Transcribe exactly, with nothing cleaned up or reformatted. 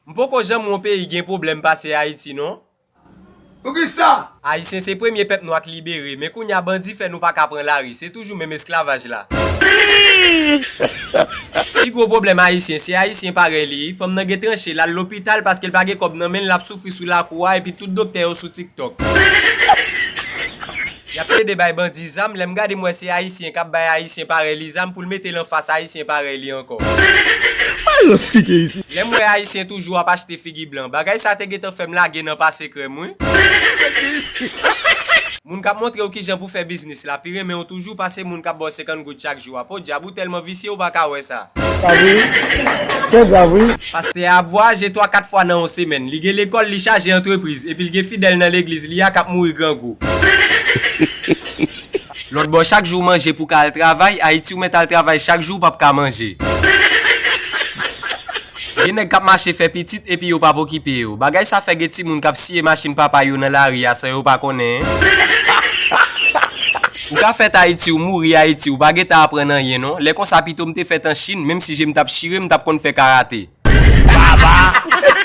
M poko janm wè yon peyi gen pwoblèm pase Ayiti non. Poukisa? Ayisyen se premye pèp nwa k libere, men kounye a bandi fè nou pa ka pran lari, se toujou menm esklavaj la. Pi gwo pwoblèm Ayisyen, se Ayisyen parèy li, fanm nan gen tranche, l al lopital paske l pa gen kòb nan men l, l ap soufri sou lakou a, epi tout doktè yo sou TikTok. Y ap plede bay bandi zam, lè m gade m wè se Ayisyen k ap bay Ayisyen parèy li zam pou l mete l anfas Ayisyen parèy li ankò. Lè m wè Ayisyen toujou ap achte figi blan, bagay sa te gentan fè m lage nan pase krèm wi. Moun k ap montre w kijan pou fè biznis la pi renmen w toujou pase moun k ap ba w senkant goud chak jou a. Podyab, ou tèlman visye ou pa ka wè sa. Sa vre wi. Se grav wi. Pastè a ap vwayaje twa kat fwa nan yon semèn. Li gen lekòl, li chaje antrepriz, epi l gen fidèl nan legliz li a k ap mouri grangou. Lòtbò, chak jou w manje pou ka al travay, Ayiti w mèt al travay chak jou w p ap ka manje. Gen nèg k ap mache fè pitit epi yo p ap okipe yo. Bagay sa fè gen timoun k ap siye machin papa yo nan lari a san yo pa konnen. Ou ka fèt Ayiti, w mouri Ayiti, ou pa gentan aprann anyen non. Lè konsa pito m te fèt an Chin, menm si je m t ap chire, m t ap konn fè karate. Baba!